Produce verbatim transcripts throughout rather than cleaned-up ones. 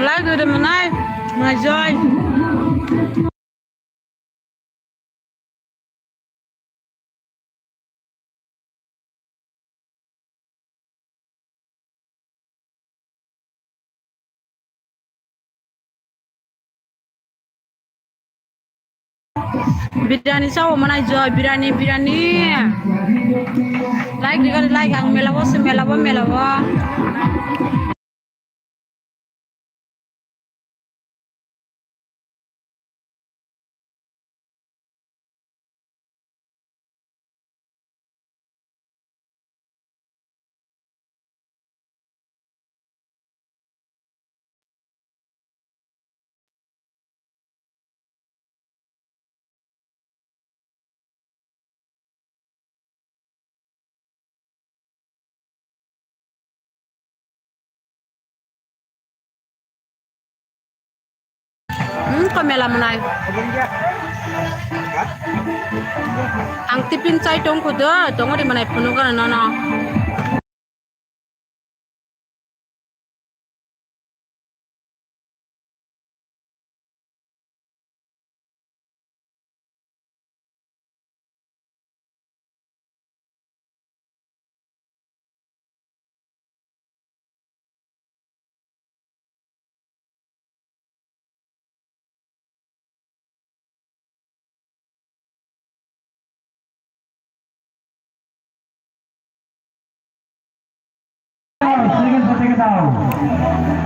Like rwdi mwnai, mwnai joy. Biryani sao mwnai joy, biryani, biryani. Like rwdi, like ang mela o se, mela o, mela o. Hmm, ko mela mwnai. Ang tipin chai tong kho do, tongo ri mwnai phunuk gana nono.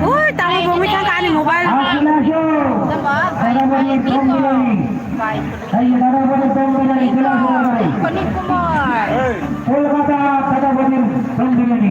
Ui, tamo bumi thang ani mobile. Kolkata, Kota Bajir, Dom Biryani.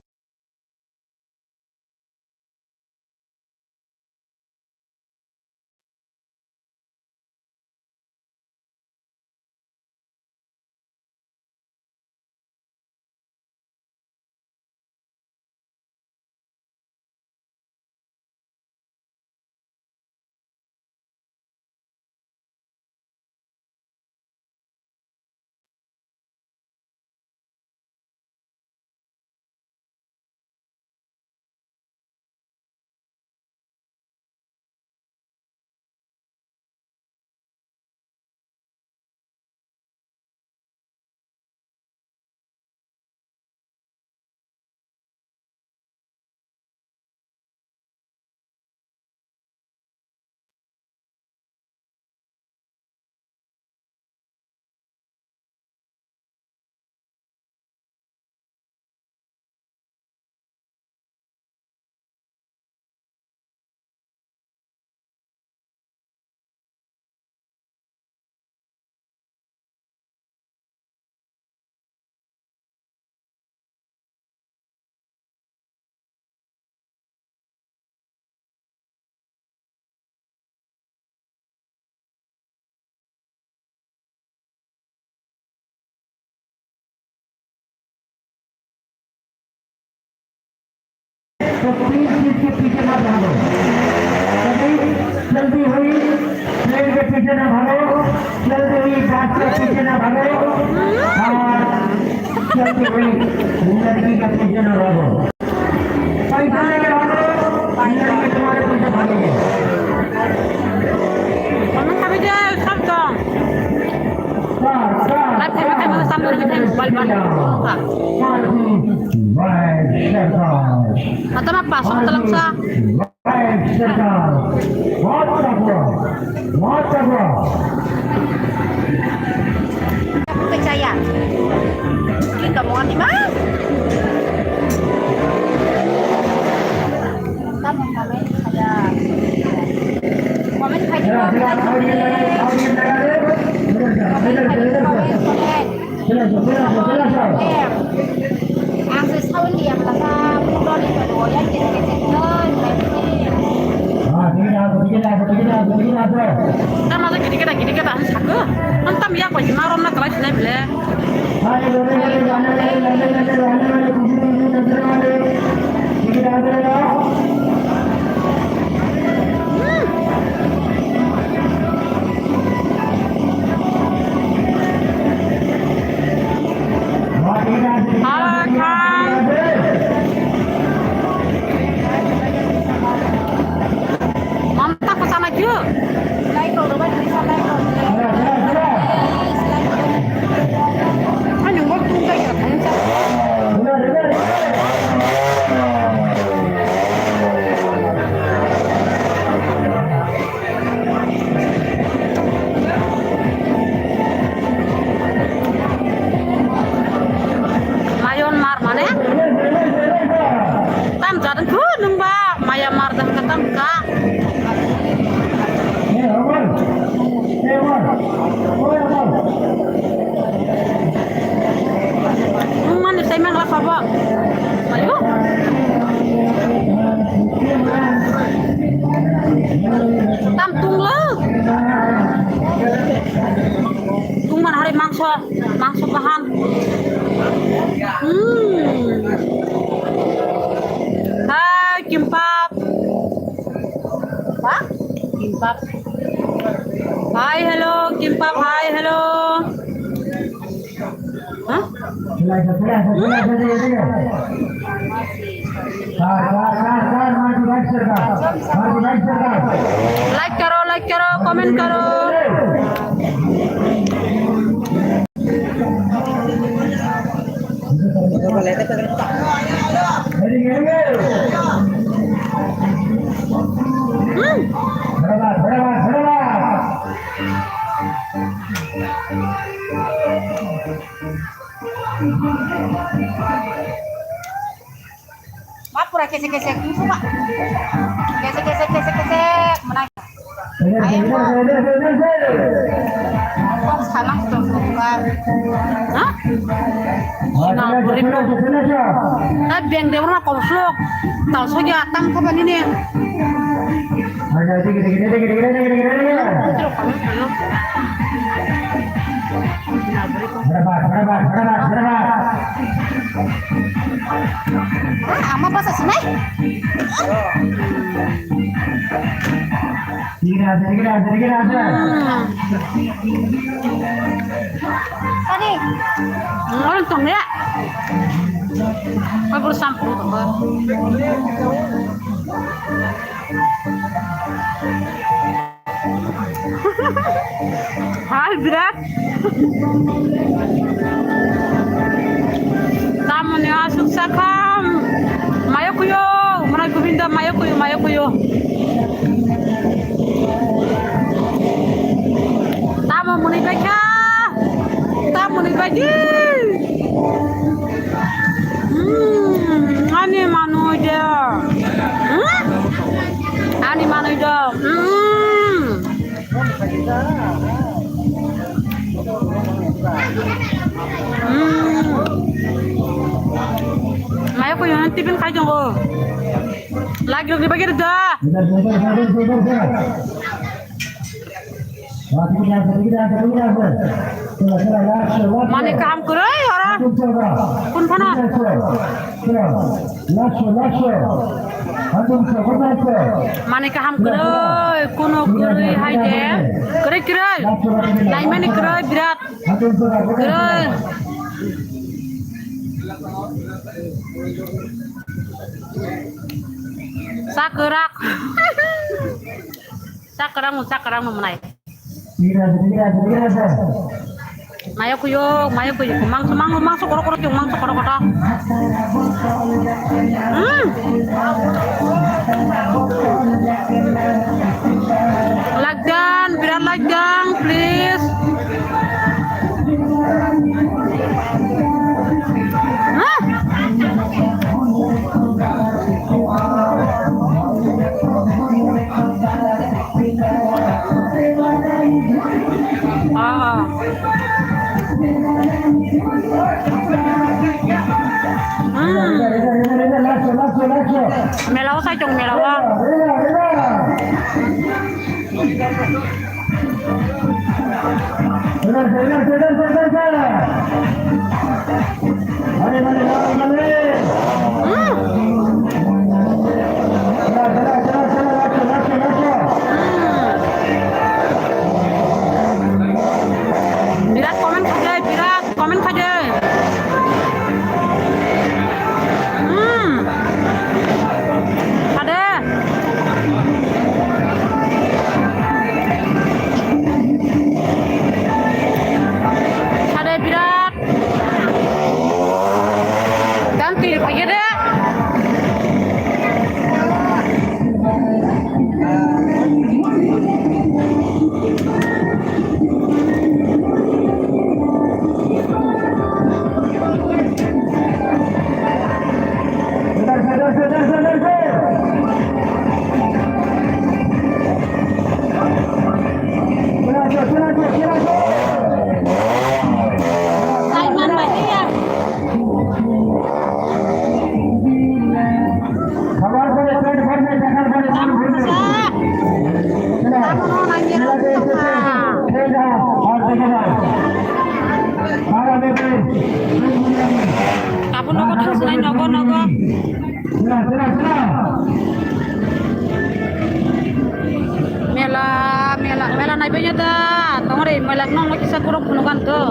तो please seat के पीछे ना भागो। कभी चलती हुई ट्रेन के पीछे ना भागो, चलती हुई बस के पीछे ना भागो और चलती हुई लड़की के पीछे ना भागो। पैसा लेके भागो, लड़की तुम्हारे पीछे भागेगी। Ano sabi dyan, sabtang. At ano tayo sa mga samdor kita yung balbal. Mata na pasok talang sa. Percaya. Kita mau animal? Comment khaidi, comment khaidi, comment khaidi. Comment khaidi, comment, comment. Ang se sound dia kata, mudah ni kalau ya, kita, kita, kita. Tama se gidi gada, gidi gada, ang saka. Ang tam ya, kau si marom na kalai sinai bile. Ayo. Tam tunglo. Tungman hari mangso, mangso bahan. Hmm. Hai, kimbap. Ba? Kimbap. Hai, hello, kimbap, hai, hello. Hah? Like karo, like karo, comment karo. Hmm. Ma pura kesek kesek, ma. Kesek kesek, kesek kesek, menang. Ayo, ma. Kok sama tuh, bukan. Hah? Nah, beri tuh. Tapi beng dia orang kau slok. Tahu saja, tang apa ini nih? Berbat, berbat, berbat, berbat. Ah, ama bahasa sini? Tidak, tidak, tidak, tidak. Hmm. Tadi. Orang tong ya. Kabur sampung tong. Hai, Birat. Tamoni asuk sakham. Mayo kuyo, mana Govinda mayo kuyo, mayo kuyo. Tamoni baikha. Tamoni baikha. Hmm, ani manui de. Hmm? Ani manui de. Hmm. Hmm. Mayo ko yon tipin khai jongo. Lagi lagi bagi da. Mane kaham kwrwi oro. Kun phano? Mane kaham kwrwi, kuno kwrwi hai de. Kwrwi kwrwi. Naimani kwrwi birat. Kwrwi. Sa kwrak. Sa kwrang, sa kwrang manai. Mayo kuyo, mayo kuyo, mangso, mangso, mangso kotor kotor, mangso kotor kotor. Hmm. Lajang, birat lajang, please. Hah? Ah. Hmm. Mela o sai tong, mela o. Birat comment khaide, birat comment khaide. Hmm. Khade. Khade birat. Dan tiri pagi de. Kaiman bai ya. Nogo, nogo. Mela, mela, mela naibaino da. Tongre mela nong kisa kurok phunugan to.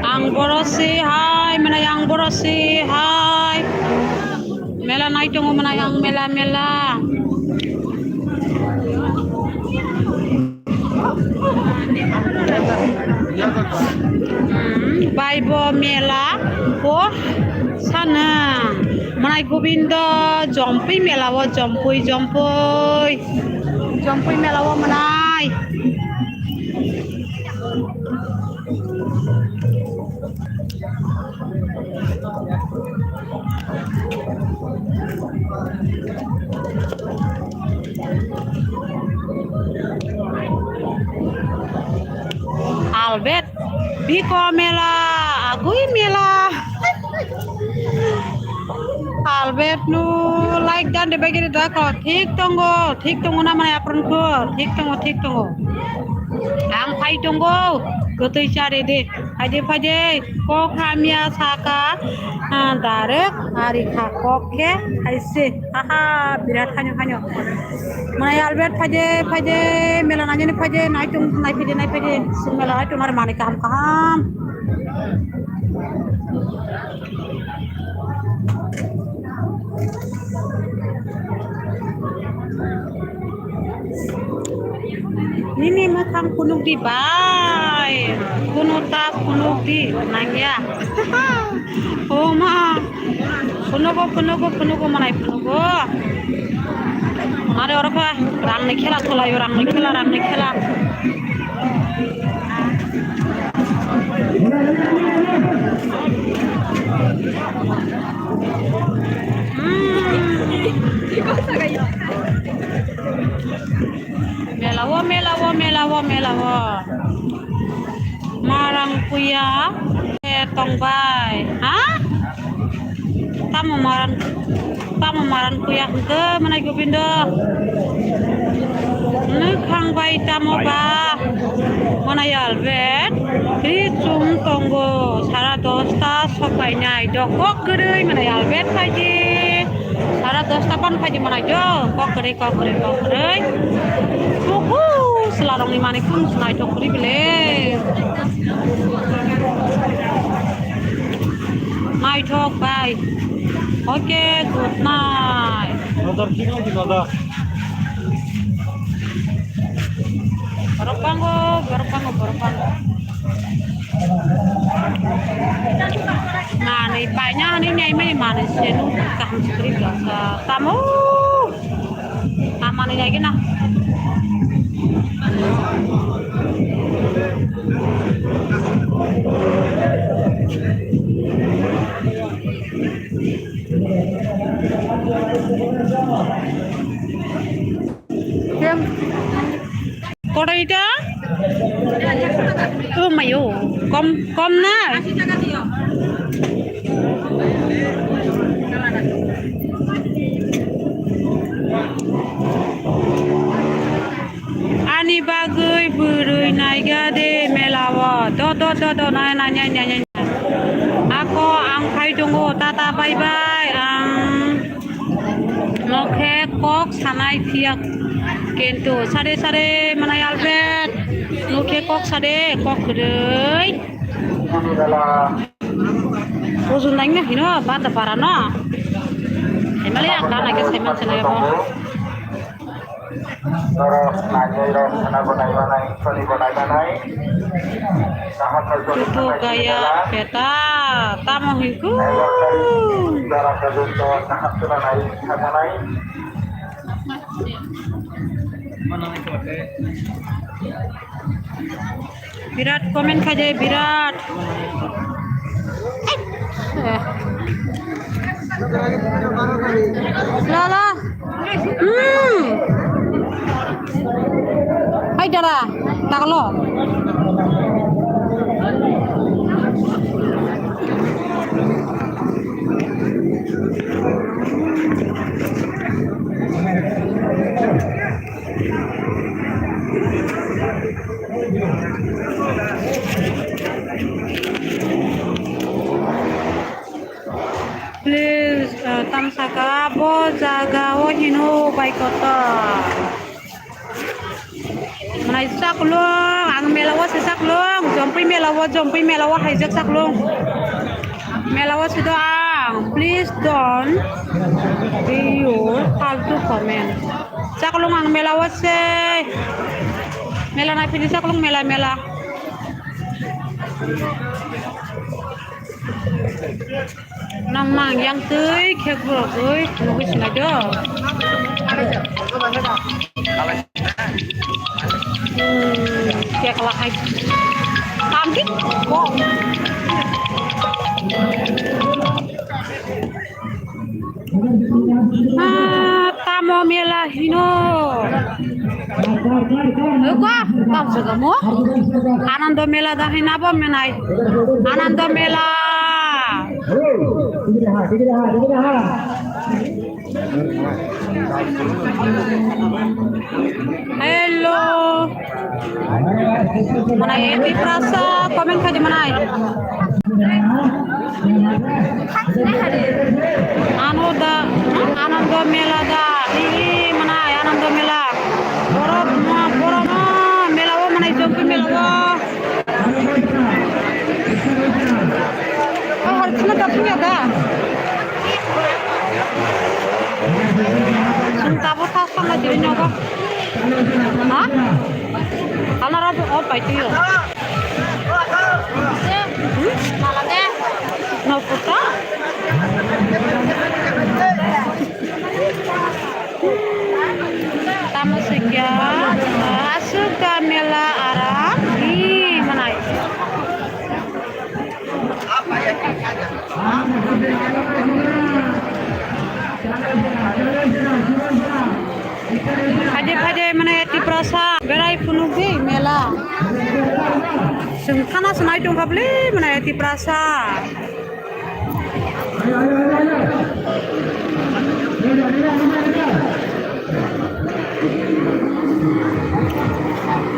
Ang boro se hai, mela ang boro se hai. Mela nai tongo mwnai ang mela mela. Hmm, bai bo mela bo sana. Mwnai Gobindo jompui mela o jompui jompui. Jompui mela o mwnai. Albert, biko mela, agui mela. Albert no like dan de bagiri da ko, thik tongo, thik tongo na mane apron ko, thik tongo, thik tongo. Ang phai tongo, gotoi chare de, phai de, phai de, kok hamya saka, ah, direct, ari kha kok khe, hai se, aha, birat hanyo, hanyo. Mane Albert phai de, phai de, mela nai nani phai de, nai tong, nai phai de, nai phai de, mela nai tong, ar mani kaham, kaham. Nini mwkhang phunuk di bai, kunu ta phunuk di nangya. O ma, phunugo, phunugo, phunugo, mwnai phunugo. Are oro kha rangni khela thulaio, rangni khela, rangni khela. Hmm. Mela o, mela o, mela o, mela o. Marang kuya, eh, tongbai. Ha? Tamo maran, tamo maran kuya hwnkhe mwnai Gobindo. Nwkhang bai tamo ba mwnai Albert. Ri chum tongo sara dosta sok painai. Dokok kwrwi mwnai Albert phaidi. Sara dosta pan phaidi mwnai do. Kok kwrwi, kok kwrwi, kok kwrwi. Uhu, swlarokni manwi kung swnaithok kwrwi bile. Naithok bai. Okay, good night. Nodar, thik nai di, nodar. Borok bango, borok bango, borok bango. Manwi paina hwnwi naimani manwi se nuk kaham se kwrwi bwlasa tamo. Amani lagi na. Koto ita? Oh mayo, kom, kom na. Ani bagwi bwrwi naiga de mela o. Do, do, do, do, nai, nai, nai. Ako ang phai tongo, tata, bye, bye. Ang nokhe kok sanai phiya kintu sare sare manai Albert nokhe kok sade kok kwrwi. Ujun nangna hino bata para no. Emali ang kana ke seman sanai bo. Norok nainai rok khana bo naimanai, soni bo naimanai. Kaham no joni Tutu gaya peta, tamo hinku. Jara kajun to kaham suna nai thanganai. Birat comment khaide, birat. Eh. La, la. Hmm. Hai, dara, taklo. Tam saka bo jaga o hino bai kotor. Manai chaklong, ang mela o se chaklong, Jompui mela o, Jompui mela o haijak chaklong. Mela o se do ang, please don't be your faltu comment. Chaklong ang mela o se. Mela nai phili chaklong mela mela. Nang mang yang twi khek borok twi nugui sinai do. Hmm, kek lahai. Tamdi ko. Ah, tamo mela hino. Ego, tamo se gamo. Anando mela da hina bo menai. Anando mela. Hello. Manai, Tiprasa comment khai di manai. Ano da, Anando mela da, ii manai, Anando mela. Borok ma, borok ma, mela o manai, Jompui mela o. O har khna da phungya da. Sung tabo ta sanga diri nogo. Ha? Halara bo o pai tiyo. Hmm? No puta. Tamo sikya, asuka mela aram hi manai. Phaide phaide mane Tiprasa berai phunukdi mela. Chwng khana swnai tongkha bwle mane Tiprasa.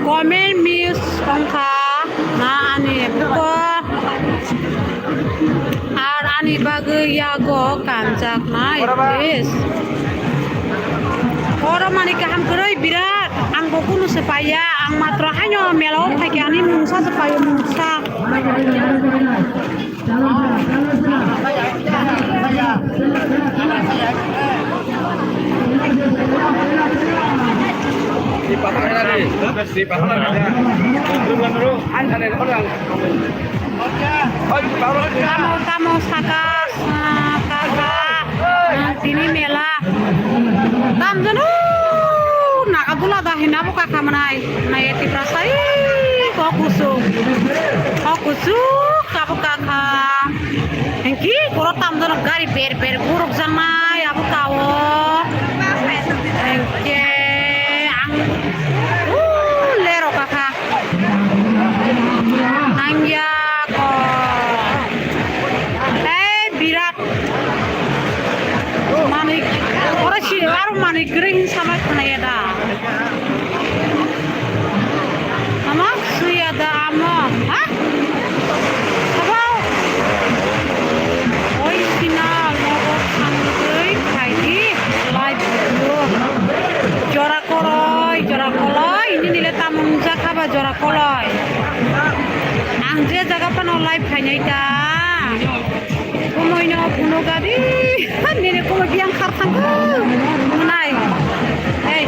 Comment miss wngkha na ani buko ar ani bagwi yago kanjaknai, please. Oro mani kaham kwrwi birat, ang bo kunu se paiya, ang matro haino mela o phaikhe ani mungsa se paio, mungsa. Tamo, tamo, saka, saka, tini mela. Tamjano naga dula da hina bo kaka manai. Nai Tiprasa, ih, kok kusu. Kok kusu, kabo kaka. Hengki, koro tamjano gari ber ber guruk janai, abo kao. Hengke, ang, uh, lero kaka. Nangya ko. Hei, birat. Manwi, oro si, aro manwi kwrwi hin sama khwnaya da. Ama suya da amo, ha? Abo. Oi sina logo thangwi khaidi live video. Jora koloi, jora koloi, nini le tamung jakha ba jora koloi. Ang je jaga phano live khainai ta. Kumoino phunukadi, nini kumoi biyang khar thangkha. Mwnai. Ei.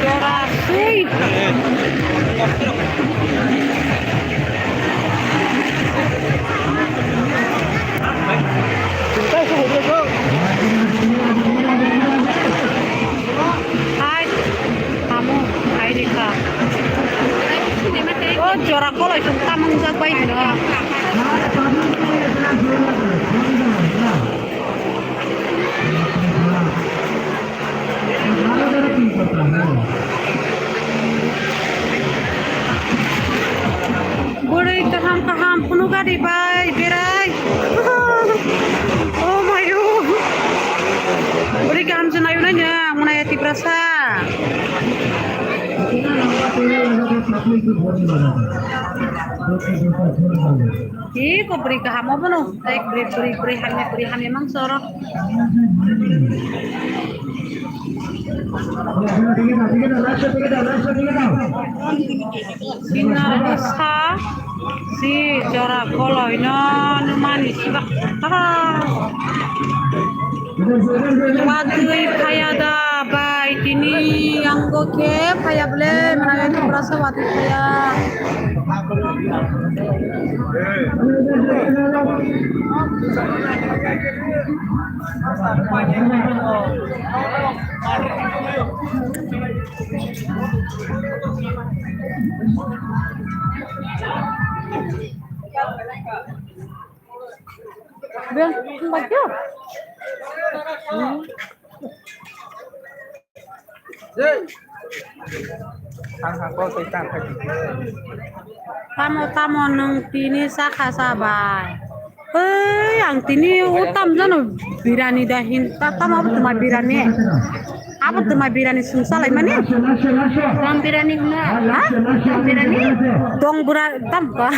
Jora sui. Hai, amo, hai rikha. O jora koloi song tamung jak bai hino. Bwrwi kaham kaham phunukadi bai berai. Oh my God. Bwrwi kaham se nayo nanya mwnaya Tiprasa. Ki ko bwrwi kaham obono, tei bwrwi, bwrwi, bwrwi hamya, bwrwi hamya mang choro. Bini abo sa si jora koloi no nukmani sibak ta. Watwi phaya da bai tini yango khe phaya bole mwnai Tiprasa watwi phaya. Bel, baca. Tamo, tamo, nwng tini sakha sa bai. Ei, ang tini o tam jano birani da hin, ta-, tamo abo twma birani. Abo twma birani sung salai mani. Dong birani hwnna. Ha? Dong birani? Dong bura-, tam ba.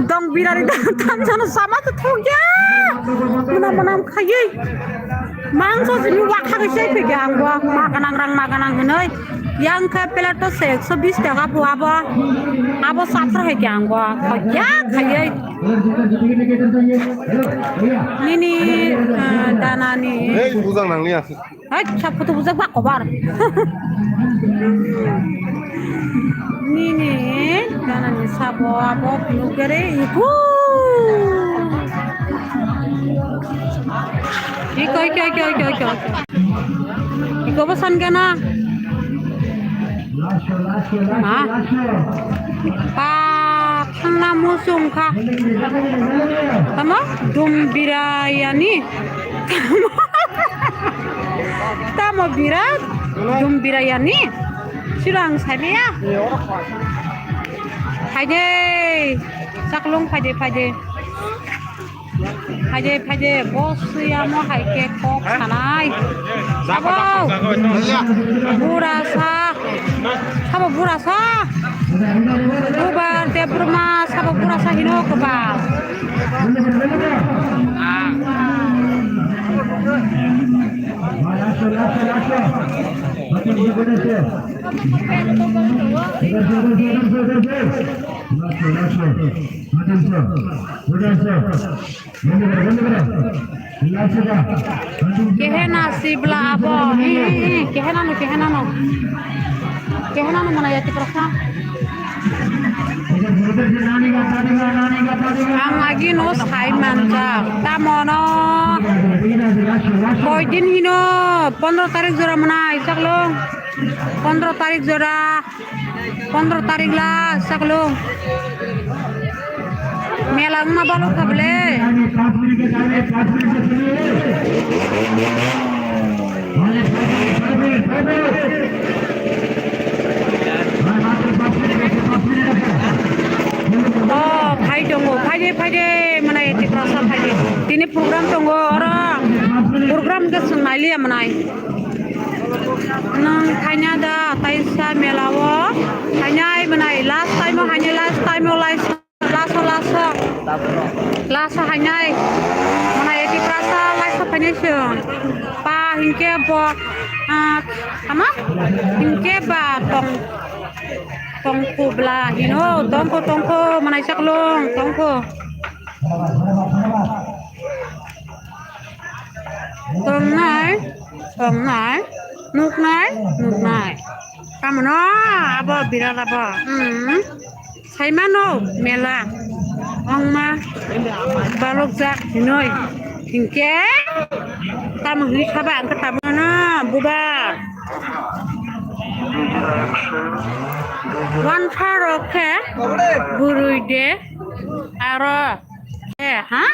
Dong birani da tam jano sama to thok ya. Mwnam mwnam khayui. Mangso simi wakha ke sei phi ang bo. Ma ganang rang ma ganang hwnoi. Yang kha plate to se ekso bis taka po abo. Abo satro hai ke ang bo. Thok ya khayui. Nini, eh, danani. Hei, bujang nang liya. Hai, sa photo bujak ba kobar. Nini, ganani sabo abo nukgere iku. Iko, iko, iko, iko, iko. Iko bosan gana. Ha? Pa, thangna musung kha. Tamo? Dum birayani. Tamo birat? Dum birayani? Sirang sabiya? Phaide. Saklung phaide, phaide. Phaide, phaide, bo suyamo hai khe kok sanai. Sabo bura sa, sabo bura sa. Bubar Debbarma sabo bura sa hino kwbang. Kehena sibla abo. Eh, eh, eh, kehena no, kehena no. Kehena no mana ya Tiprasa. Ang agi no sai manjak. Tamono. Koi din hino, pondro tarik jora mana isak lo. Pondro tarik jora. Pondro tarik la saklo. Mela wngma balo kha bole. Oh, phai tongo, phai de, phai de, mwnai Tiprasa phai de. Tini program tongo, oro program khe chwng nai liya mwnai. Nwng khaina da taisa mela o khainai mwnai last time o hainai last time o last o last o last o hainai mwnai Tiprasa last o khainai se pa hinkhe bo ah, ama hinkhe ba tong tongkhu bla hino tongkhu tongkhu mwnai saklong tongkhu. Tongnai, tongnai, nuknai, nuknai. Tamano abo birat abo. Hmm. Saimano mela. Ongma balokjak hinoi. Hinkhe tamo hinwi saba ang khe tabukno bubar. Wansa rok khe bwrwi de aro. Eh, ha?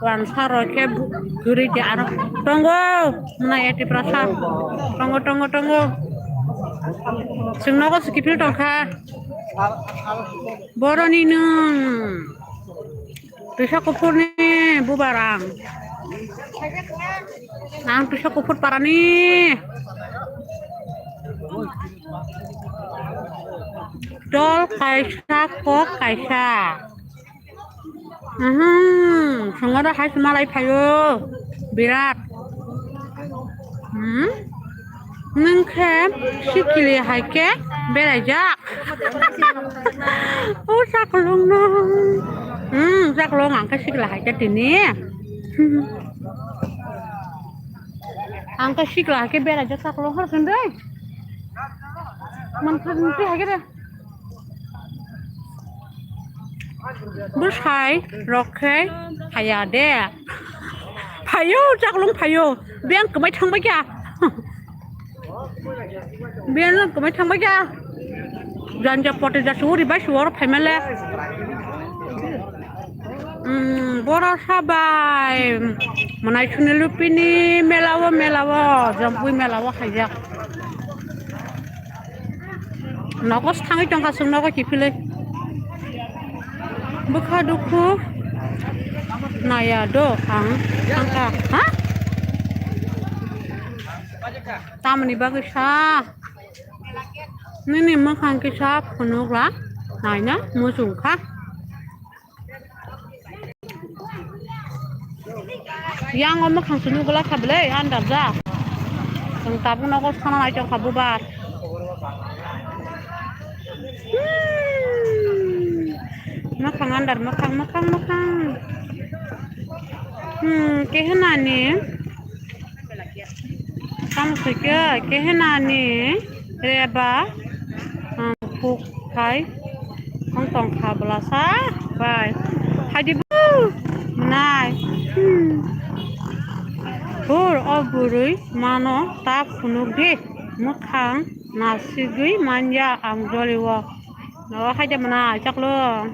Wansa rok khe bu-, guri de aro. Tongo, mwnai Tiprasa. Tongo, tongo, tongo. Chwng nogo sikipil tongkha. Boroni nwng. Twisa kuphurni bubar ang. Ang twisa kuphur parani. Dol kaisa, kok kaisa. Uhum, songoro hai se malai phaio. Birat. Hmm? Nwng khe sikili hai khe beraijak. O chaklong no. Hmm, chaklong ang khe sikla hai khe tini. Ang khe sikla hai khe beraijak chaklong hor khendai. Man khe hai khe de. Bwsai rok khe phaiya de. Phaio, chaklong phaio. Biyang kwmai thangbai kha. Biyang kwmai thangbai kha. Janja pote ja suwori bai suworo phaimale. Hmm, boro sabai. Mwnai suni lupini mela o, mela o, Jampui mela o khaijak. Nogo se thangwi tongkha chwng nogo kiphilwi. Bwkha dukhu naya do ang thangkha. Ha? Tamoni bagwi sa? Nini mwkhang kisa phunukla naina muchungkha. Yang o mwkhang sunu gwlak kha bwle, andar ja. Chwng tabuk nogo sana nai tong kha bubar. Hmm. Mwkhang andar, mwkhang, mwkhang, mwkhang. Hmm, kehe nani? Tamo sui khe, kehe nani reba, um, kuk khai, wng tong kha bwlasa bai. Hai di bu, nai. Hmm. Hur o bwrwi mano ta phunuk di, mwkhang nasigwi manya ang joli o. O hai de mwnai chaklo.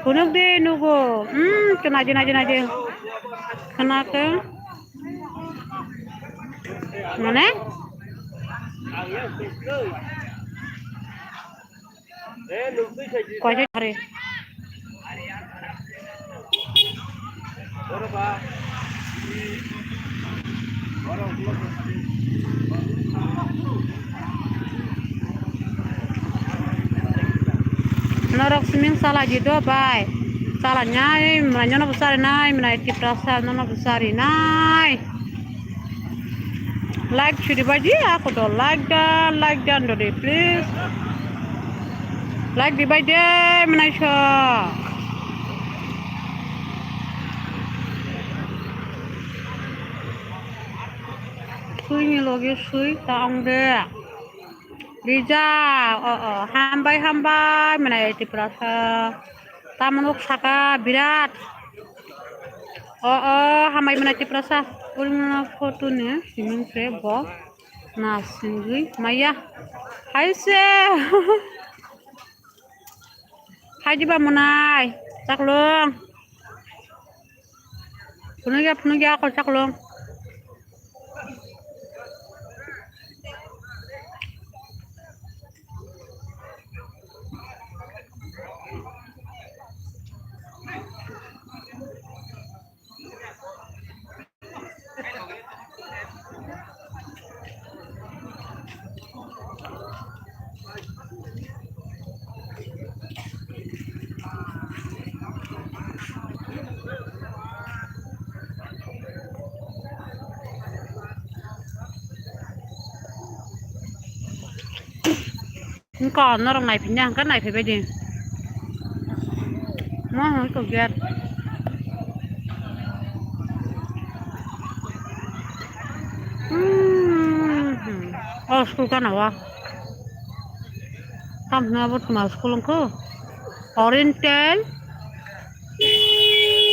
Phunuk di nugo. Hmm, khe nai di, nai di, nai di. Khna khe. Mane? Koisa hari. Norok sining salai di do bai. Salai nai, mwnai nono bo sari nai, mwnai Tiprasa nono bo sari nai. Like suri bai di, ako do like da, like da, ando de, please. Like di bai de, mwnai sa. Sui ni loge sui ta ang de. Rija, o, o, hambai, hambai, mwnai Tiprasa. Tamo nuk saka birat. O, o, hambai mwnai Tiprasa. Ulmuna photo ni siming se bo na singwi maya. Hai se. Hai diba mwnai. Chaklong. Phunukya, phunukya, ako chaklong. Wngkha norok naiphina hwnkhe naiphaibaidi. Mo hwnwi kok gate. Hmm. Oh, school kana wa. Tam hwnwi abo tuma school wngkhu. Oriental.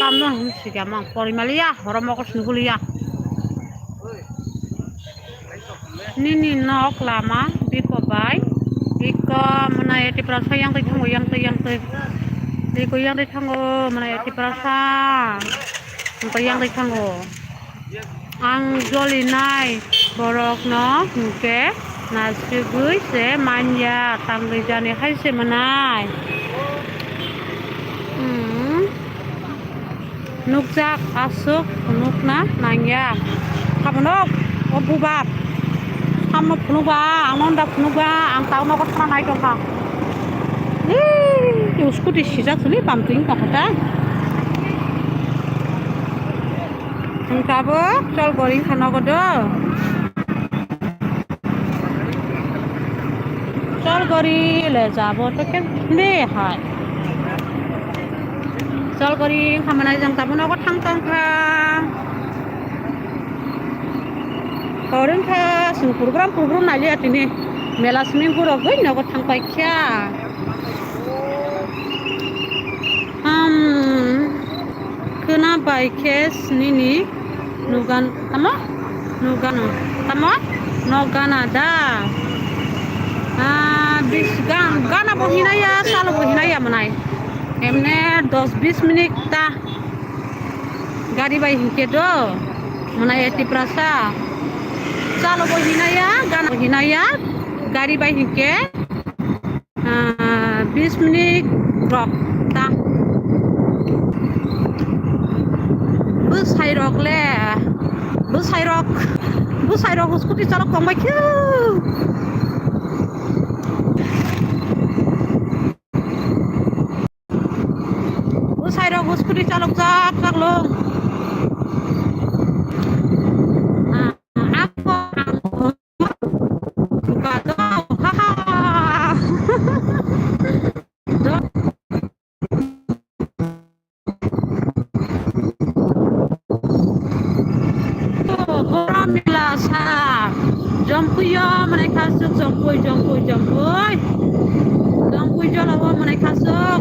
Tamno hwnwi sikya mang. Porimaliya, horomoko singkuliya. Nini nok lama biko bai. Biko mwnai Tiprasa yang twi thango, yang twi, yang twi. Biko yang twi thango, mwnai Tiprasa. Biko yang twi thango. Ang jolinai borokno hwnkhe nasrigwi se manya, tangwi jani hai se mwnai. Hmm. Nukjak aswk phunukna nangya. Tamo nuk, o bubap. Tamo phunukba, ang nonda phunukba, ang tao nogo thana nai tongkha. Ei, scooty sijak sili bam twi wngkha kha ta. Ang tabuk chol gori wngkha nogo do. Chol gori le jabo to khe de hai. Chol gori wngkha manai jang tabuk nogo thang tong kha. Koron kha, chwng program, program nailiya tini. Mela simi borok bai nogo thang pai kha. Hmm, khwna bai khe nini nugan, tamo? Nugano, tamo? Nogana da. Ah, bis gan, gana bo hinaya, salo bo hinaya manai. Emne dos bis minute ta. Gari bai hinkhe do, mwnai Tiprasa. Chalo bo hinaya, gana bo hinaya, gari bai hinkhe, ah, bis minute rok ta. Bwsai rok le, bwsai rok, bwsai rok scooty chalok tong bai khe. Bwsai rok scooty chalok jak jak long. Ah, ako ang ha ha. Borom mela sa. Jompui yo mwnai khasuk, jompui, jompui, jompui. Jompui jolo o mwnai khasuk.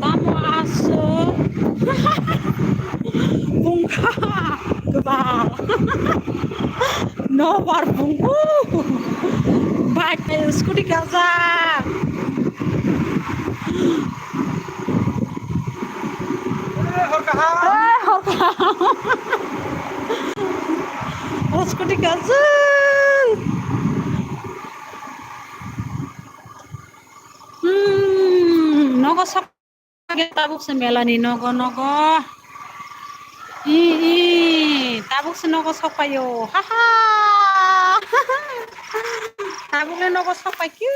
Tamo aswk? Bungkha kwbal. Nobar bungkhu. Bike, scooty kajak. Eh, hor kaham. Eh, hor kaham. Oh, scooty kajak. Hmm, nogo sok. Tabuk se mela ni nogo, nogo. I, i, tabuk se nogo sok paio. Ha, ha. Tabuk le nogo sok pai khe.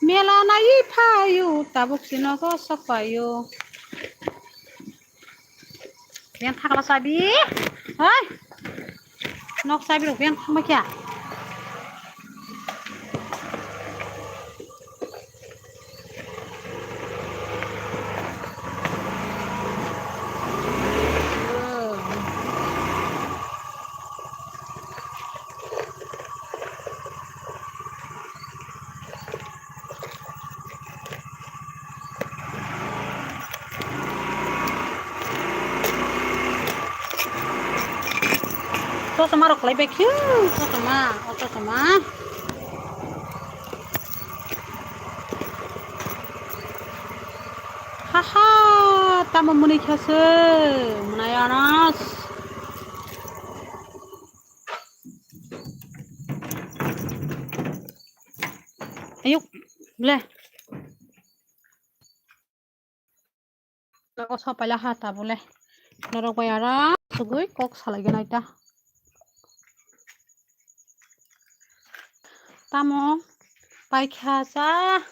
Mela nai phaio, tabuk se nogo sok paio. Yang thakla sabi. Hai. Nok sabi rok yang thangma kya. Chosma rok kwlai bai khe, chosma, o chosma. Ha ha, tamo mwnwi kha se, mwnai anas. Ayuk, le. Nogo sok paila ha tabuk le. Norok bai aram sugui kok salai gana ita. Tamo paikha cha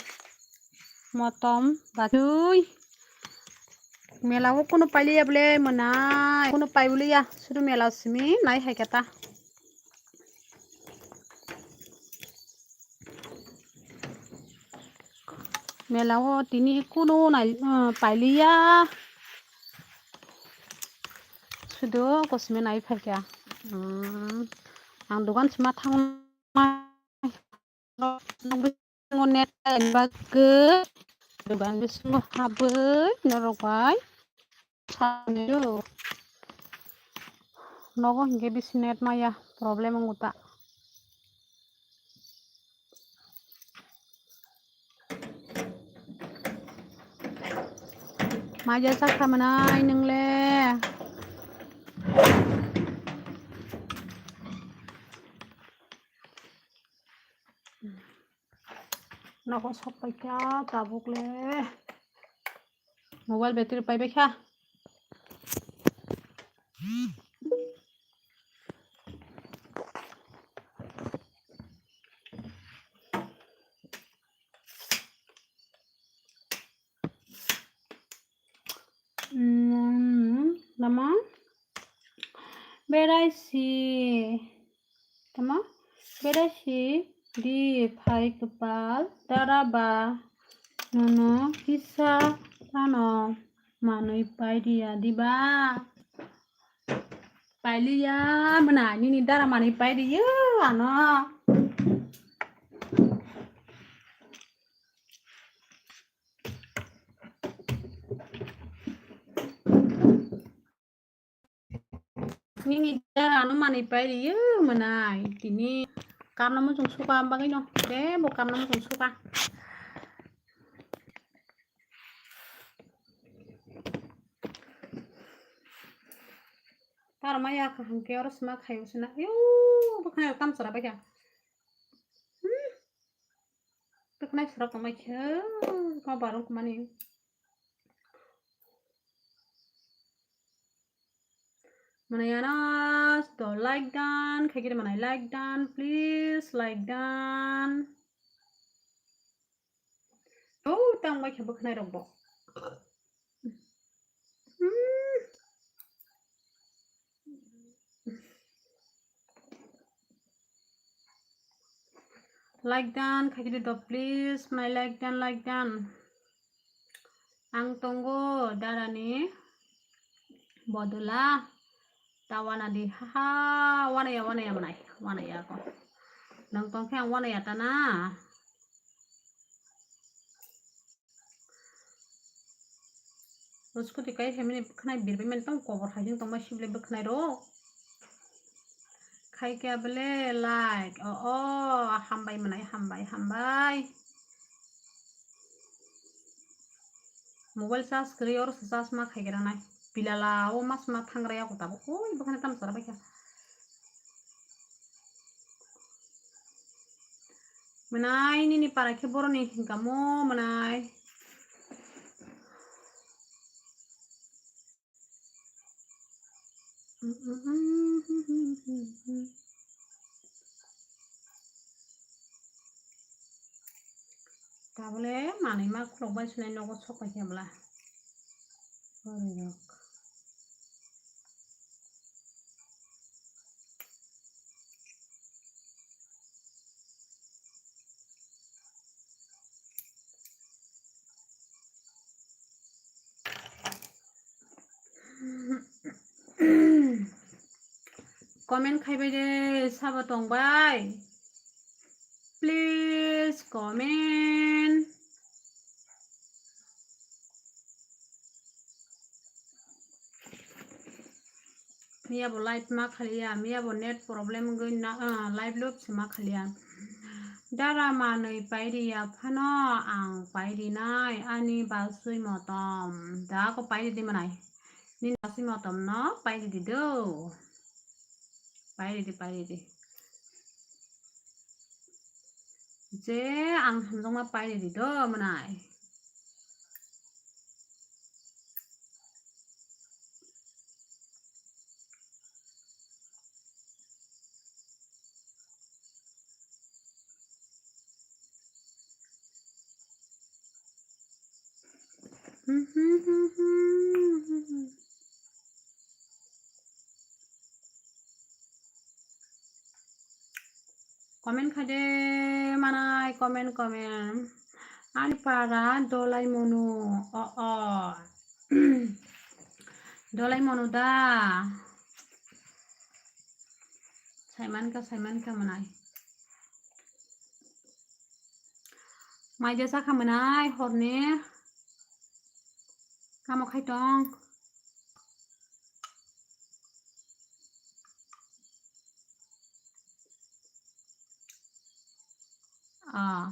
motom batui. Mela o kunu pailiya bole mwnai. Kunu paiboliya sudu mela simi nai hai khe ta. Mela o tini kunu nai, ah, pailiya. Sudu kosme nai phaikha. Hmm. Ang dogan sima thang. Bisingo net bagwi dogan bisingo habwi norok bai. Nogo hinkhe bisi net maya problem wngkha ta. Maya chakha mwnai nwngle. Nogo sok paikha tabuk le. Mobile battery paibai kha. Hmm, lama berai si, tama berai si di phai kwpal dara ba nono kisa phano manwi pai diya diba? Pailiya mwnai nini dara manwi pai diyo ano. Nini dara ano manwi pai riyo mwnai tini. Kamno muchung suka bagwi no. Tebo kamno muchung suka. Taro maya kaham khe oro sima khayo sina. Yo, bwkhwnai rok tam chwra baikha. Hmm. Bwkhwnai chwra tongbai khe, ma barung kumani. Mwnai anas to like dan, khaikhe mwnai like dan, please like dan. Oh, tang bai khe bwkhwnai rok bo. Hmm. Like dan khaikhe di do, please, mwnai like dan, like dan. Ang tongo darani bodola. Ta wana di, ha ha, wana ya, wana ya manai, wana ya ko. Nang tong khe ang wana ya ta na. Scooty kai hemini bwkhanai birbai mani tong kobor hai tong ma sible bwkhanai ro. Khai khe abele like, o, o, hambai manai, hambai, hambai. Mobile charge kwrwi oro se charge ma khai gra nai. Pilala o mas ma thangra ya ko tabo. Oi, bwkhani tam sara bai kha. Mwnai nini para khe boroni hinkamo mwnai. Tabole manwi ma khulok bai sinai nogo sok pai khe bwla. Borok. Comment khai bai de sabo tong bai. Please comment. Miya bo live ma khaliya, miya bo net problem wngwi na, ah, live load se ma khaliya. Dara manwi pairiya phano ang pairinai ani basui motom. Da ko pairi di manai. Nini basui motom no pairi di do. Pairi di, pairi di. Je ang hamjakma pairi di do manai. Comment khai de manai, comment, comment. Ani para Dolai Monu, o, o. Dolai Monu da. Saimankha, saimankha manai. Maija sakha manai horni. Kamo khai tong. Ah.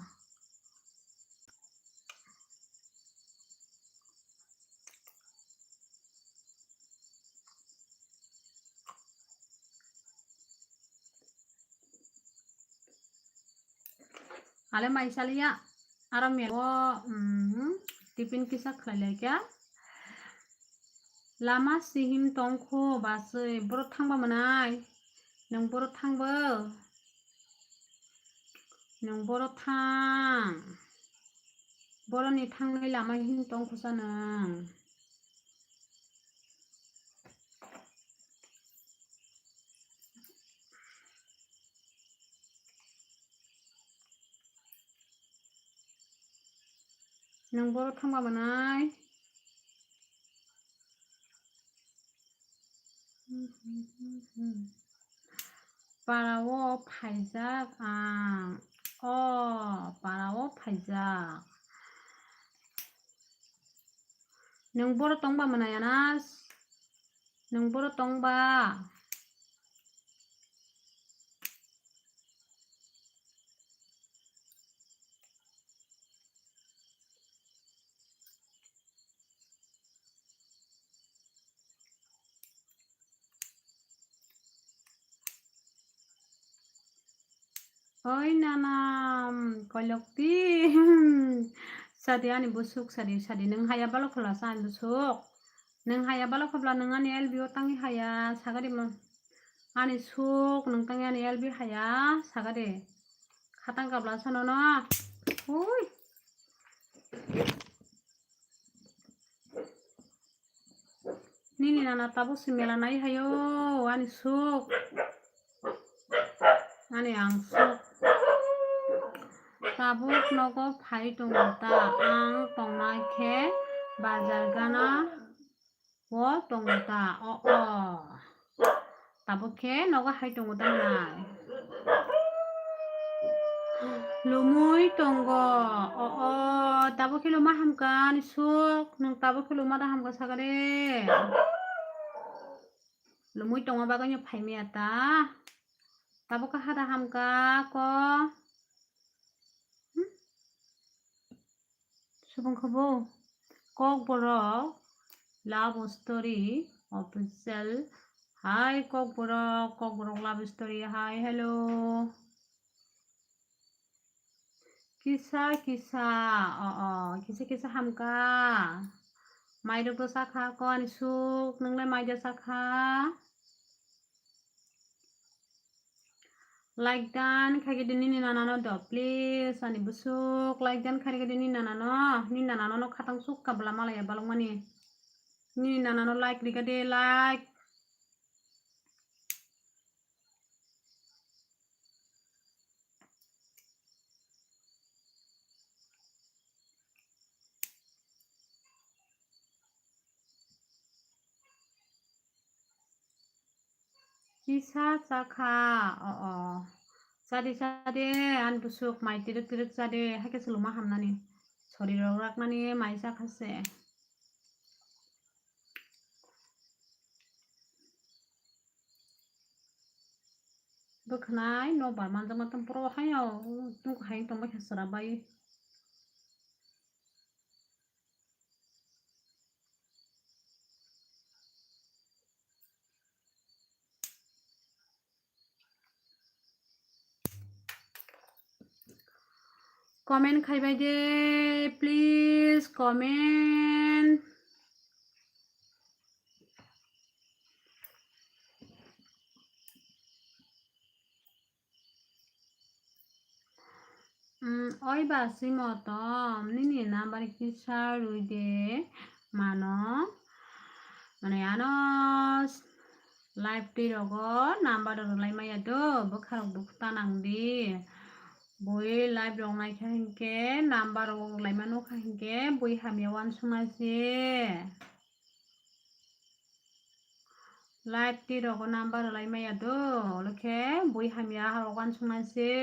Ale mai saliya, aro mero, mm, tiffin kisa khlai lai kha. Lama sihim tongkho basui, boro thangba manai, nwng boro thangbo, nwng boro thang, boroni thangnai lama him tongkho sa nwng. Nwng boro thangba manai. Para o phaijak ang. O, para o phaijak. Nwng boro tongba manai Anas? Nwng boro tongba? Oi nana, koilokti. Sadi ani busuk, sadi, sadi. Nwng haya balo khola sa ani busuk. Nwng haya balo khobla nwng ani L B o tangwi haya, sagadi mo. Ani suk, nwng tangwi ani L B haya, sagadi. Khatang kabla sa nono. Ui. Nini nana tabuk se mela nai hayo, ani suk, ani ang suk. Tabuk nogo phai tongo ta, ang tongnai khe bazar gana o tongo ta, o, o. Tabuk khe nogo hai tongo da nai. Lumui tongo. O, o, tabuk khe luma hamkha ni suk. Nwng tabuk khe luma da hamkha sakare. Lumui tongma bagwi no phaimaya ta. Tabuk khe hada hamkha ko. Hmm? Subung khe bo Kokborok love story official. Hai Kokborok, Kokborok love story. Hai, hello. Kisa kisa, o, o, kisa kisa hamkha. Mairok do sakha ko ani suk, nwnglai mai da sakha. Like dan khaikhe di nini nanano do, please, ani bwswk. Like dan khaikhe di nini nanano, nini nanano no khatang sukha bwla malaya balokmani. Nini nanano like rikha de, like. Kisa chakha, o, o. Chadi, chadi, ani bwswk mai tirik, tirik chadi, haikhe se luma hamnani. Sorirok raknani mai chakha se. Bwkhanai nokbar manjakma tong, boro haino tungkha hai tongbai kha chwrabai. Comment khaibai de, please comment. Mm, oi ba simo tom, nini number kisa rwi de mano. Mane ano live twi rogo number rwlai maya do, bwkha rok dukhu ta nang di. Bui live rok naikha hinkhe number rok rwlai mano kha hinkhe bui hamya uansuknai se. Live twi rogo number rwlai maya do, olokhe bui hamya rok uansuknai se.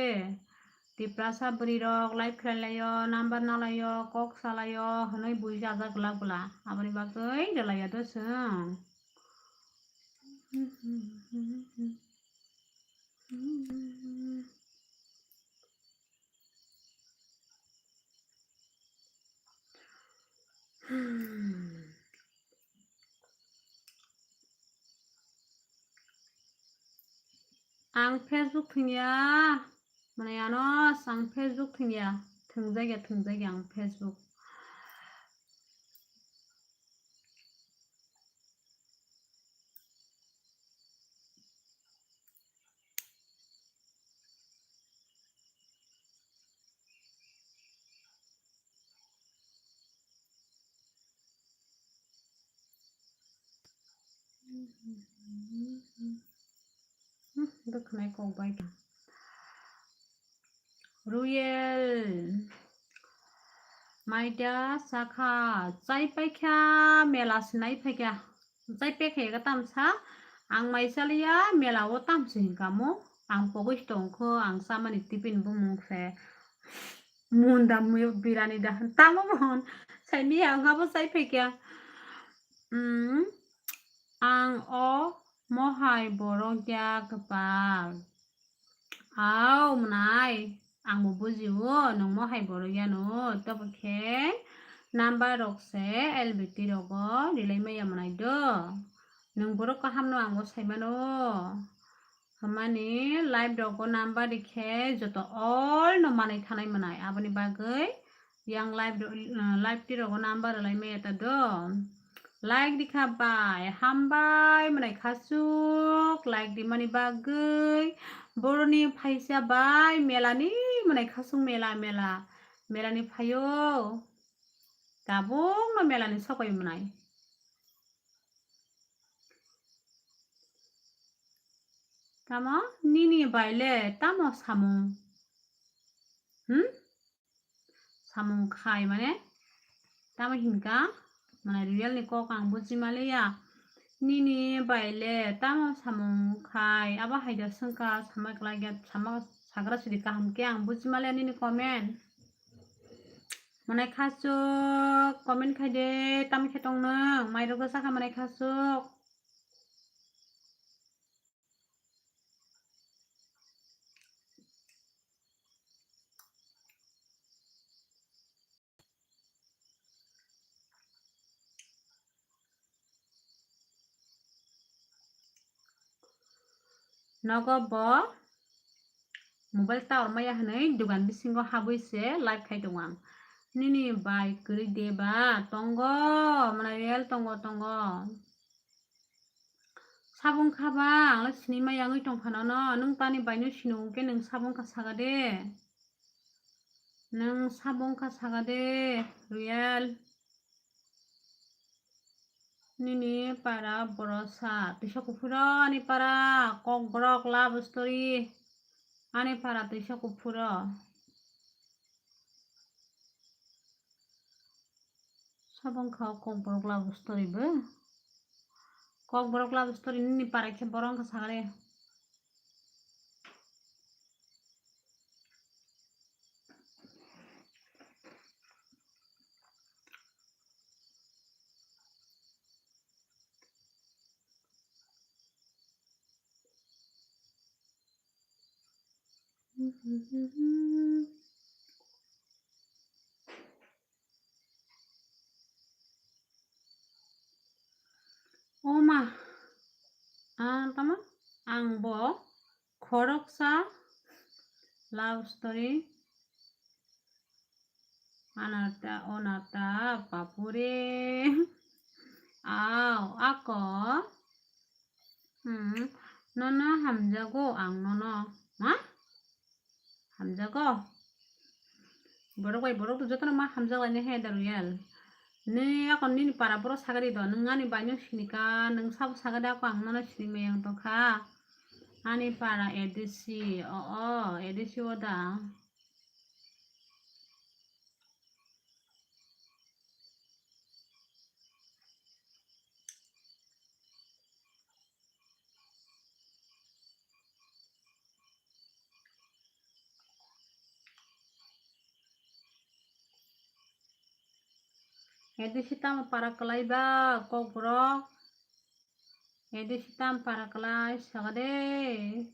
Tiprasa bwrwi rok live khlai laio, number na laio, kok sa laio, hwnwi bui jajak glak bwla. Aboni bagwi rwlaiya do chwng. Ang Facebook thwngya, mane ano ang Facebook thwngya, thwngjagya, thwngjagya ang Facebook. Hmm, bwkhanai kok bai kha. Ruyel. Maida sakha, chai paikha, mela sinai phaikha. Chai pekha ega tamsa, ang mai chaliya, mela o tamsi hinkha mo. Ang pogwi tongkho, ang chamani tiffin bumung se. Munda muyo birani da. Tamo mohon, saini ang abo chai phaikha. Hmm, ang o mohai borok ya kwpal. Au, mwnai, ang bo bujio, nwng mohai borok yano, tobo khe number rok se L B T rogo rilai maya mwnai do. Nwng borok kaham no ang bo sai mano. Hamani live rogo number rikhe joto all no manai thanai mwnai. Aboni bagwi yang live ro-, uh, live twi rogo number rwlai maya ta do. Like rikha bai, hambai mwnai khasuk, like rimani bagwi. Boroni phaisa bai, melani mwnai khasuk mela, mela. Melani phaio. Tabuk no melani sokoi mwnai. Tamo nini bai le tamo samung? Hmm? Samung khai mane tamo hinka? Mane real ni kok ang buji maliya. Nini bai le tamo samung khai, abo hai da swngkha, sama kwlai ya, sama sagra sidi kaham khe ang buji male nini comment. Manai khasuk comment khai de, tamo khe tong nwng, mairok da sakha manai khasuk. Nogo bo mobile tower maya hwnwi dugan bisingo habwi se live khai tongo ang. Nini bai kwrwi de ba? Tongo, mwnai real tongo, tongo. Sabung kha ba, ang le sinimai yangwi tongkha nono. Nwng tani baino sino hwnkhe nwng sabung kha saga de. Nwng sabung kha saga de, real. Nini para borosa, twisa kuphuro ani para, kokborok love story, ani para twisa kuphuro. Sabang kha kokborok love story bo. Kokborok love story nini para khe borok wngkha sagale. O ma, ang tamo, ang bo khoroksa love story. Anata, onata, papure. Aw, ako. Hmm, nono hamjago ang nono. Ha? Hamjago. Borok bai borok to jotono ma hamjak lainai he da real. Ni ako nini para borok sagadi do, nwng ani baino sinika, nwng sabo sagadi ako ang nono sinimai ang tongkha. Ani para A D C, o, o, A D C o da. A D C tamo para kwlai ba kokborok. A D C tamo para kwlai sagade.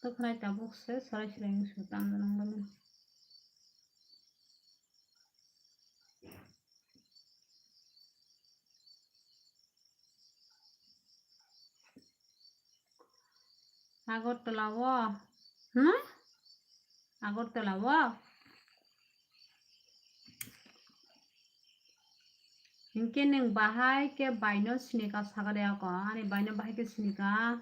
Tokhnai tabuk se sarai sarai wngsu tamo nang mani. Agartala o, hmm? Agartala o. Hinkhe nwng bahai khe baino sinika sagade ako, ani baino bahai khe sinika.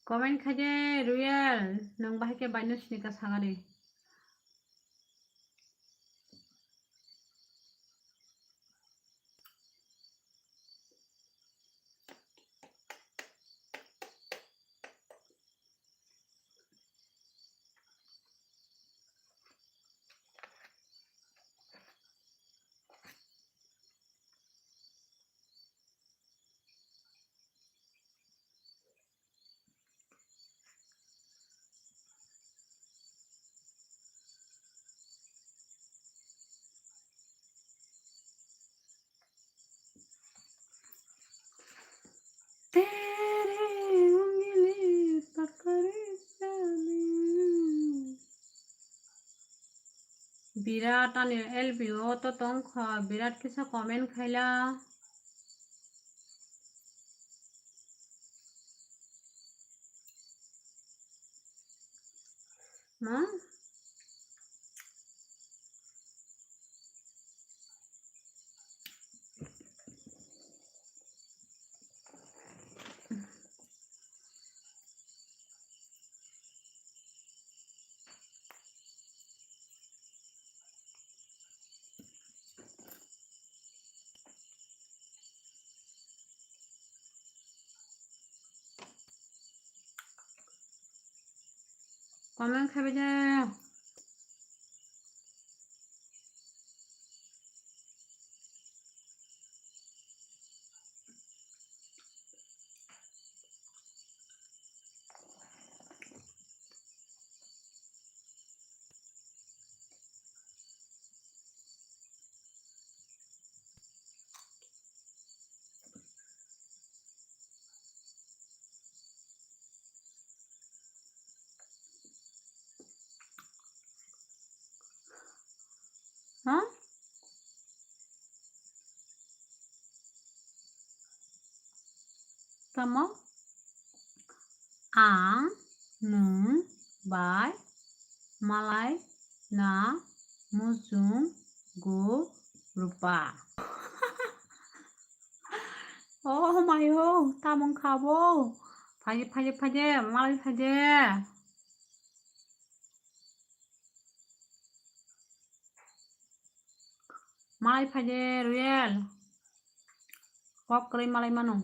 Comment khaide Royal, nwng bahai khe baino sinika sagadi. Birat ani L B o to tongkha, birat kisa comment khaila. Ma? Comment khaibai de. Ha? Tamo? Ang nwng bai malai na muchung go rupa. Oh my oh, tamung khabo. Phaje, phaje, phaje, malai phaje. Malai phaide Royal. Kok kwrwi malai mano.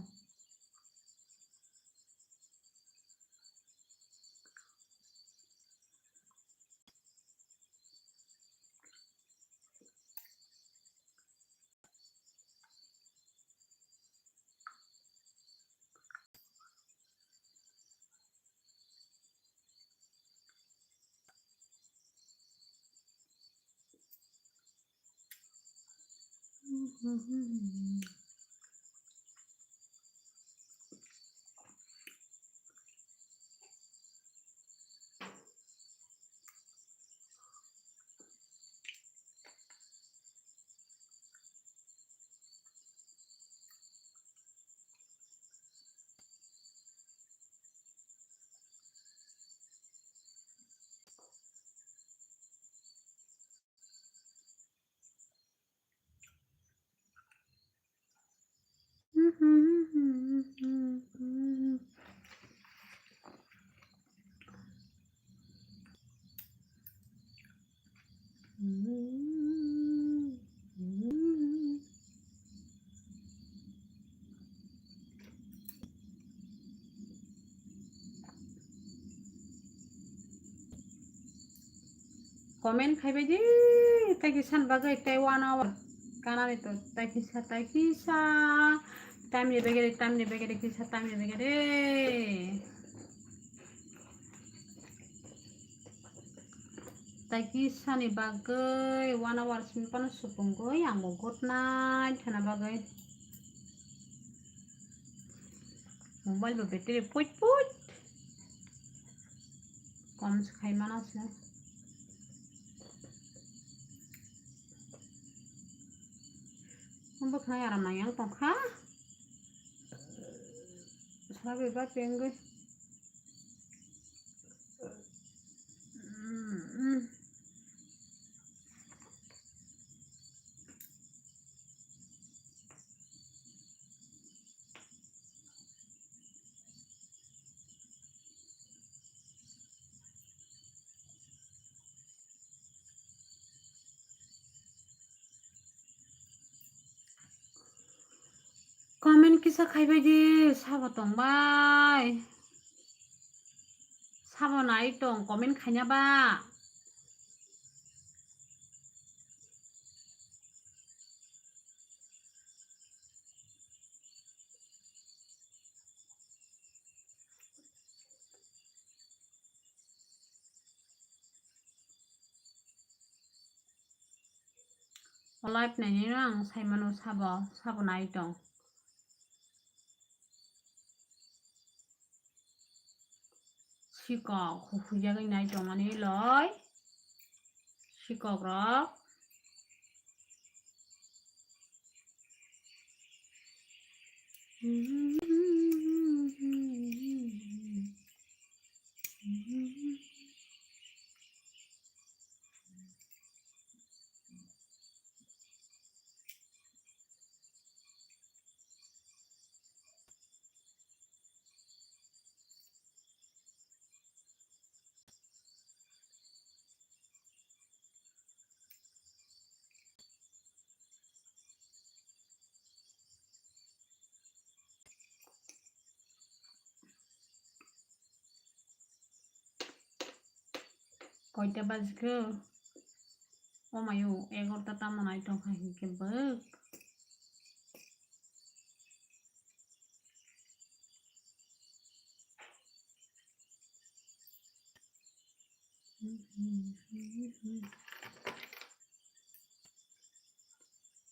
Comment khaibai di, tei kisa ni bagwi tei one hour kanani to tei kisa, tei kisa, time ni begede, time ni begede, kisa time ni begede. Tei kisa ni bagwi one hour simi phano supungwi ang bo good night hwnna bagwi. Mobile bo battery puit puit. Kom se khai mano se. Bo khai aram nang yang tongkha. Sabi ba pengwi. Comment kisa khaibai di, sabo tongbai. Sabo nai tong, comment khaina ba. O live nainai no ang sai mano sabo, sabo nai tong. Sikok huijagwi nai tongmani loi. kokrok. Koita bajikhe? O mayo, egarota tamo nai tongkha hinkhe bwk.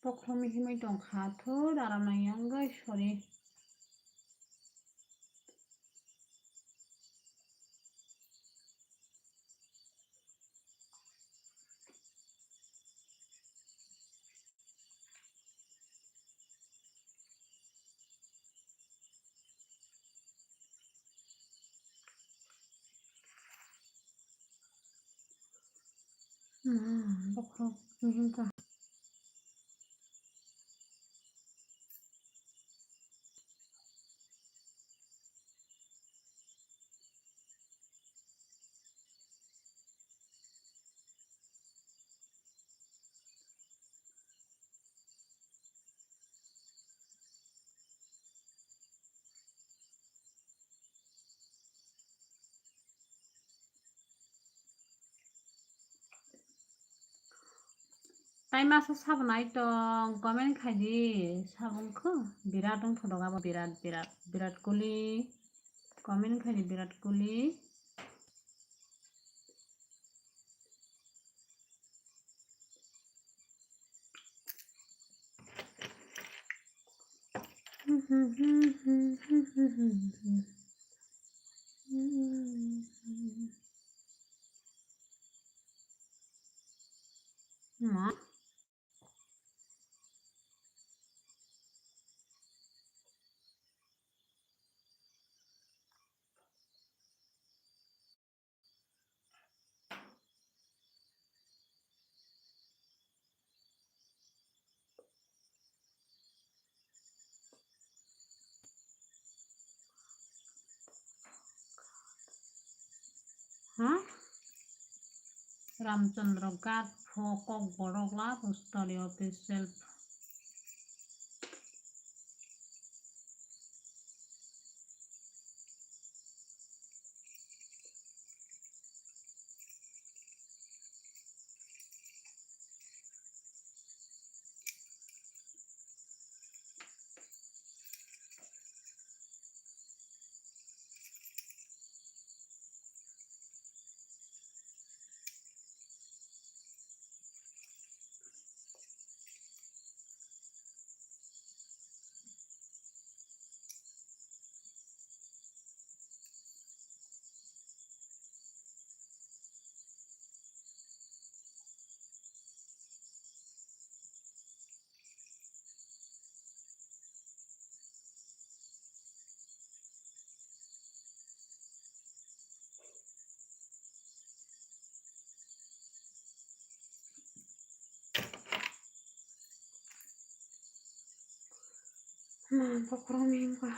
Bokhorokni himwi tongkha, thut aram nangya wngwi, sorry. Hmm, bokhorok ni himkha. Tai masa sabonai tong, comment khai di, sabong kho, Birat wng photo abo, Birat, Birat, Birat Kohli, comment khai di, Birat Kohli. Ma. Ha? Ramchandra Ghat pho Kokborok love story official. Ma, bokhorok ni himkha.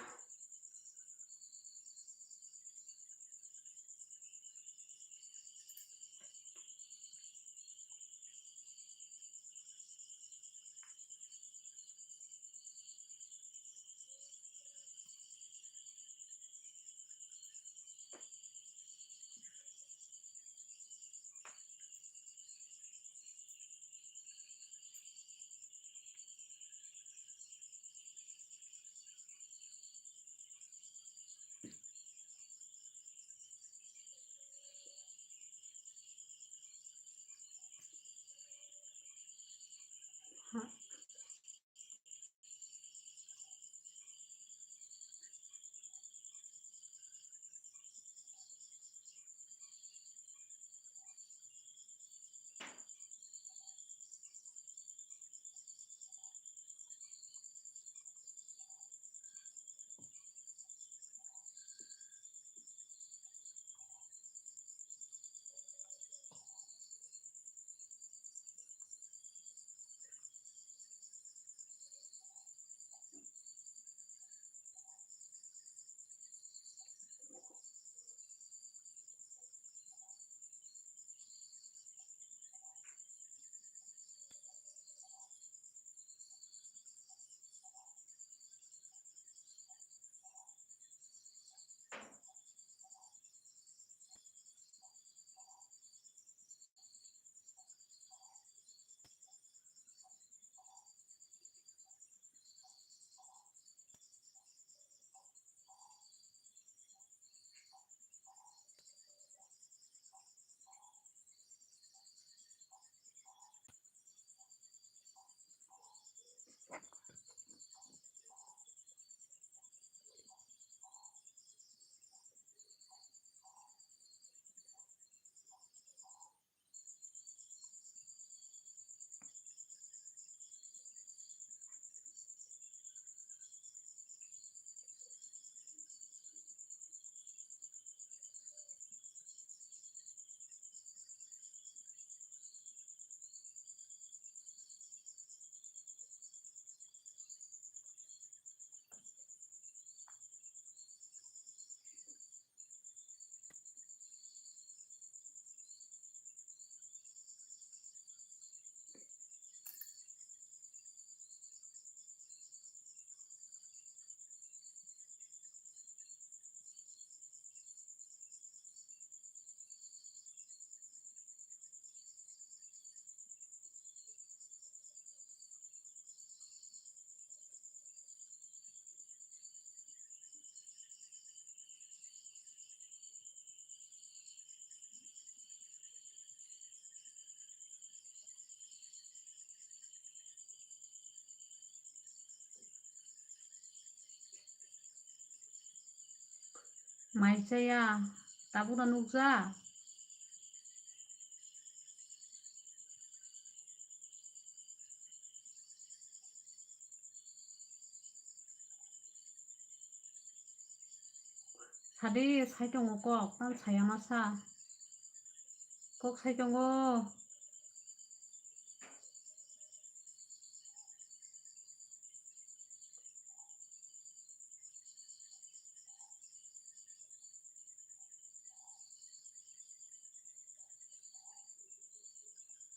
Mai chaya, tabukno nukjak. Sadi, sai tongo kok, tamo saya masa. Kok sai tongo.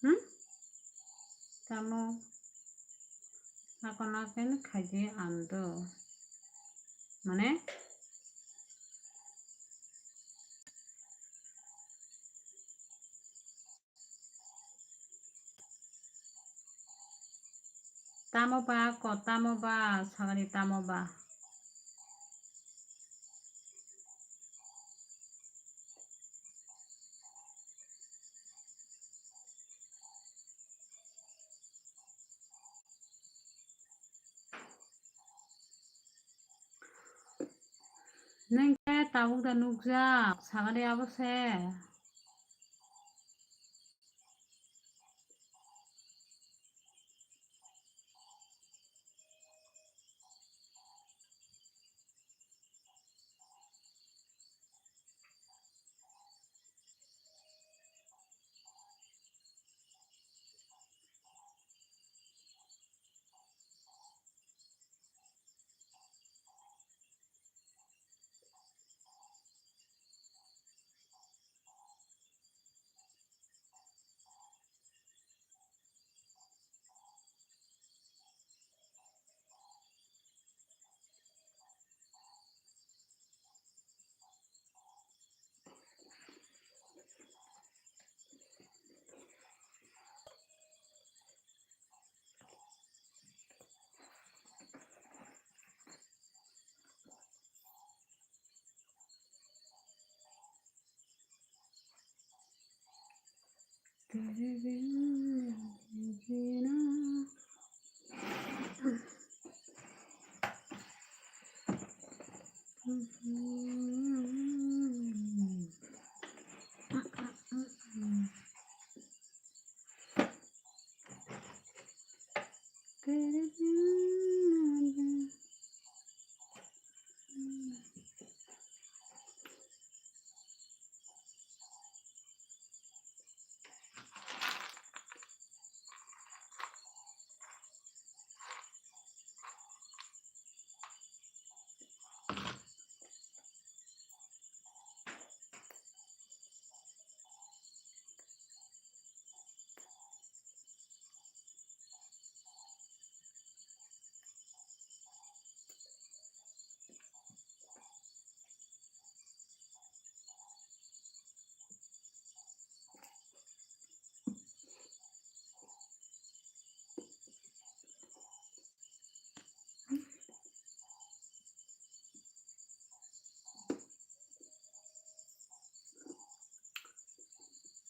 Hmm? Tamo? Ako na khe khaidi ando. Mane? Tamo ba, ko tamo ba, sagani tamo ba. Nwng khe tabuk da nukjak, sagani abo se.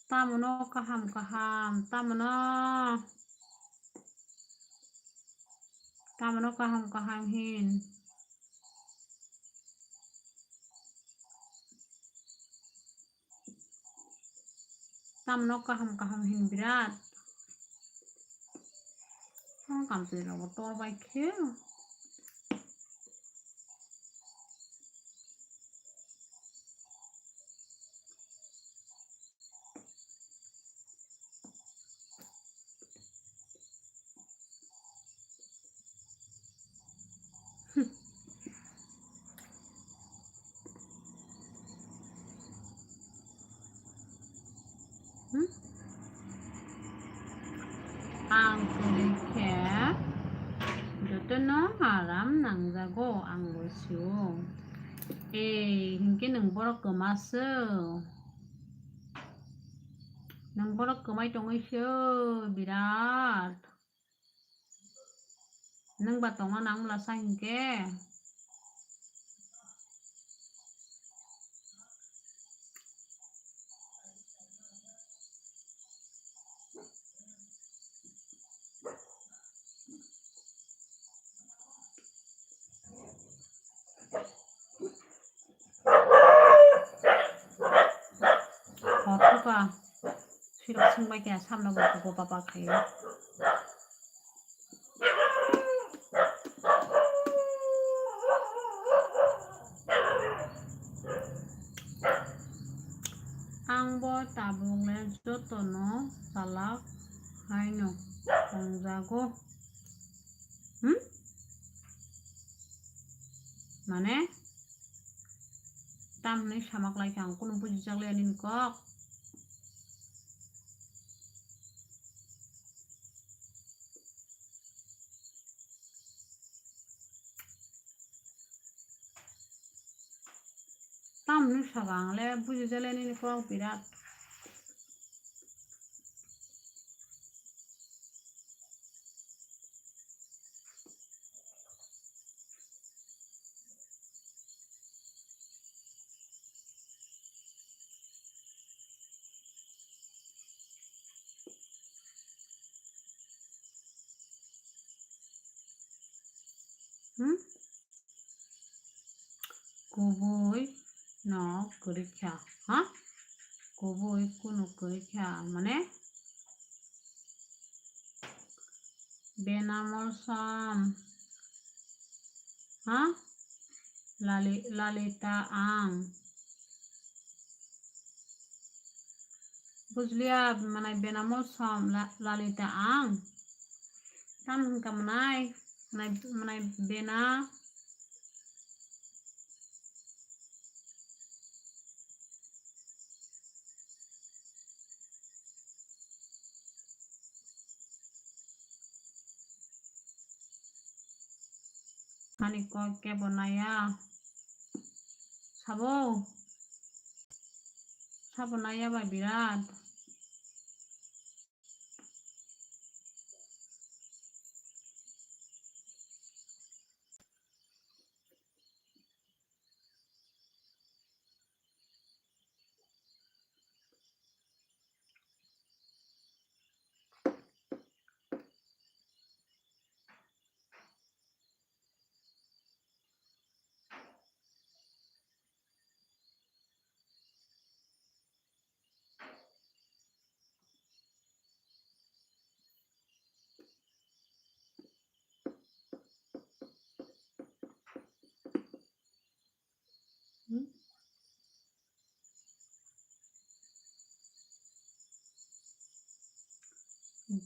Tamono kaham kaham, tamono, tamono kaham kaham hin. Tamno kaham kaham hin birat. Ang kamchwlwi rogo tor bai khe. Hmm? Ang kwrwi khe jotono aram nangjago, ang bo sio. Ei, hinkhe nwng borok kwma se. Nwng borok kwmai tongwi se birat. Nwng ba tongna nang mla sa hinkhe. Ba, sirok sung bai khe samno bo kugo baba khaio. Ang bo tabuk le jotono chalak haino tongjago. Hmm? Mane? Tam hwnwi samak lai kha ang, kunu bujijak le nini kok. Tam hwnwi saka ang le, bujijak le nini kok birat. Hmm? Kubui no kwrwi kha, ha? Kubui kunu kwrwi kha, mane? Benamol sam, ha? Lali-, Lalita ang. Bujliya, manai benamol som la-, Lalita ang. Tam hwnka manai, manai, manai bena. Ani kok kebo naya. Sabo. Sabo naya bai birat.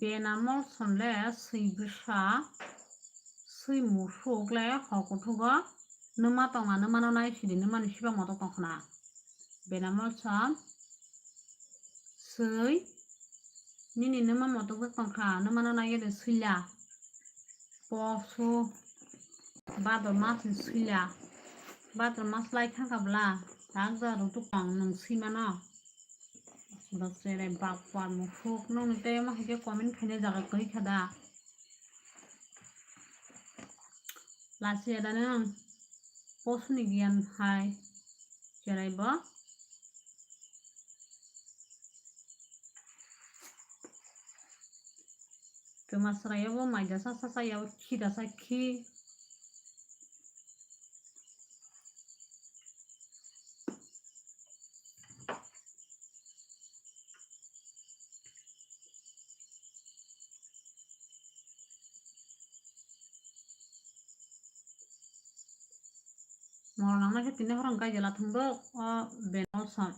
Benamol som le swi bwsa, swi musuk le hokuthugo numa tongna, numa no nai sidi numa ni sibak motok tong khna. Benamol som swi nini numa motok tong kha, numa no nai de swila. Poso. Bhador mas ni swila. Bhador mas lai thang kha bwla. Tak ja rw tuk tong nwng swi mano. Bak chere bak par musuk. Nwng ni tei ma hai khe comment khaina jaga kwrwi kha da. Lachiya da nwng. Poso ni giyan hai. Cherai bo. Twma sraiyo bo mai da sa sa sa ya, khi da sa khi. Moro nangna khe tini horo wngkha jela thwngbo o Benol som.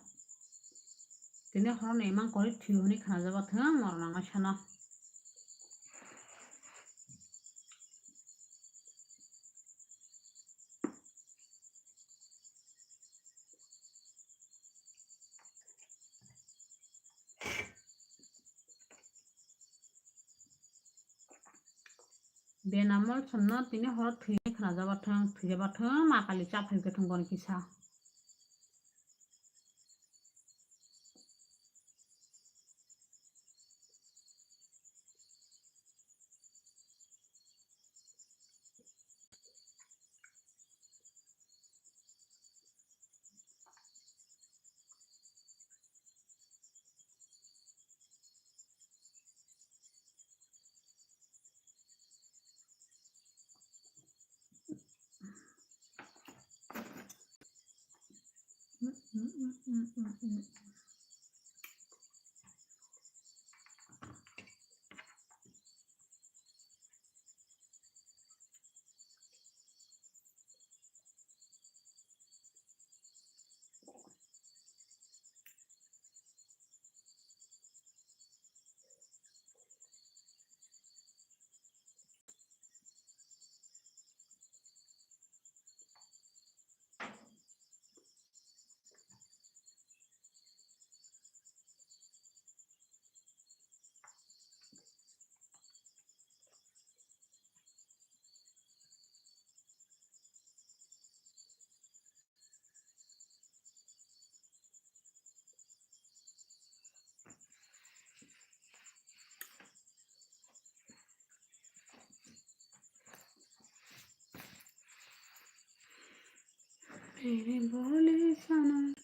Tini horo no imang kwrwi thwi hwnwi khna jabo thwng moro nangna sano. Benamol somno tini horo thwinai khna jaba thwng, thwijaba thwng, ma kali cha phai khe thwng bono kisa. Bole sana,